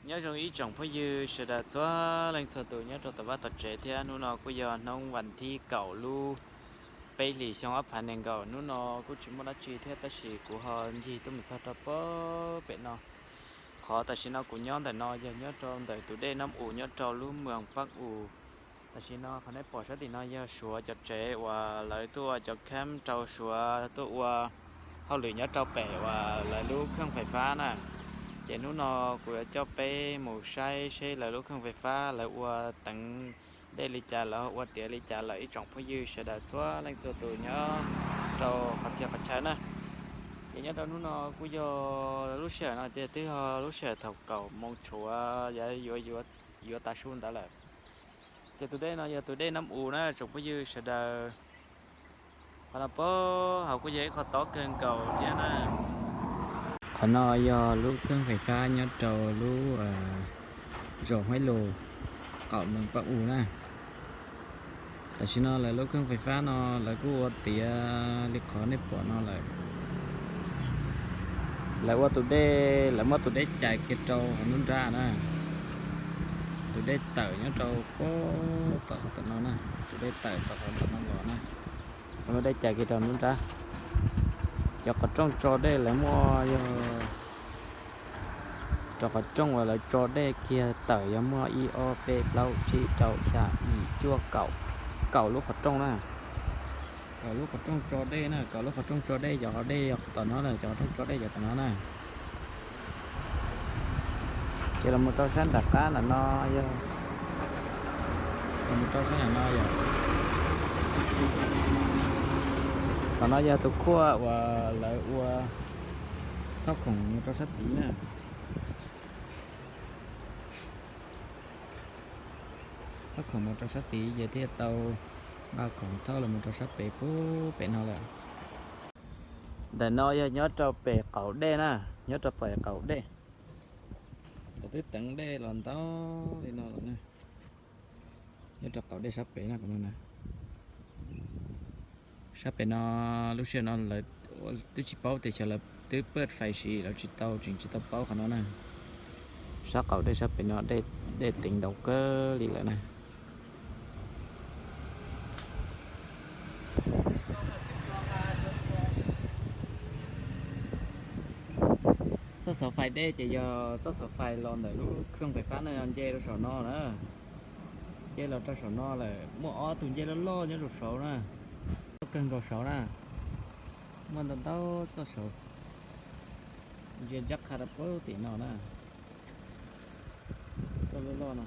Nyob zoo ib tsoom phooj ywg sawv daws txhua leej txhua tus nyob rau tom vaj tom tsev thiab. Hnub no kuj yog hnub vas thib kaum lub peb hlis xyoo ob phav nees nkaum. Hnub no kuj tsis muaj dab tsi thiab tab sis kuv ho ncig tuaj mus txog rau pem no. Qhov tam sim no kuv nyob ntawm no yog nyob rau ntawm tus dej Nab Us nyob rau lub moos Pab Us. Tam sim no qhov nej pom sab tim no yog Suav cov tsev uas lawv tuaj ua cov kheeb rau Suav tuaj ua hauj lwm nyob rau pem uas lawv lub kheej fais fab na. Ces hnub no kuv yuav coj peb mus saib seb lawv lub kheej fais fab lawv ua teev dej li cas, lawv ua tiav li cas lawm ib tsoom phooj ywg sawv daws txhua leej txhua tus nyob rau qhov txhia qhov chaw na. Ces nyob rau hnub no kuj yog lub sij hawm no ces twb yog lub sij hawm thaum kaum moos tshuav yuav yuav tav su ntawd lawm. Ces tus dej no yog tus dej Nab Us na tsoom phooj ywg sawv daws. Qhov no puag hauv kuj yog ib qho tob kawg nkaus thiab na. Qhov no yog lub kheej fais fab nyob rau lub zos Huaib Lus, qaum moos Pab Us na. Tam sim no lawv lub kheej fais fab no lawv kuj ua tiav li qhov nej pom no lawm. Lawv ua tus dej, lawv muab tus dej cais kiag rau hauv nruab nrab na. Tus dej tawm nyob rau puag tom qhov tom no na, tus dej tawm tom qhov tom no los na. Lawv muab dej cais kiag rau nruab nrab. Cov qhov rooj tso dej lawv muaj yog rau qhov rooj uas lawv tso dej kiag tawm yog muaj ib ob peb plaub tsib rau xya yim cuaj kaum, kaum lub qhov rooj na. Kaum lub qhov rooj tso dej na, kaum lub qhov rooj tso dej, cov qhov dej yog tom no na, cov qhov rooj tso dej yog tom no na. Ces los mus rau sab nram qab nram no yog, los mus rau sab nram no yog, tom no yog tus khuaj uas lawv ua thob khoom mus rau sab tid na. Thob khoom mus rau sab tid ces thiaj tau nqa khoom thob los mus rau sab pem puag pem no lawm. Ntawm no yog nyob rau pem qaum dej na, nyob rau pem qaum dej. Lawv twb teev dej los ntau li no lawm na. Nyob rau qaum dej sab pem no, sab pem no lub sij hawm no lawv twb tsis paub tias xyov lawv twb paj fais sis lawv tsis tau, tseem tsis tau paub qhov no na. Sab qaum dej sab pem no dej teev ntau kawg li lawm na. Txoj xov fais dej ces yog txoj xov fais los ntawm lub kheej fais fab no nce rau saum no na. Nce los rau saum no lawm, muaj ob tug ncej loj loj nyob rau saud na. Loj kawg nkaus saud na. Muaj ntau ntau txoj saud. Ntsia ncaj qha rau puag tim no na. Txoj loj loj no.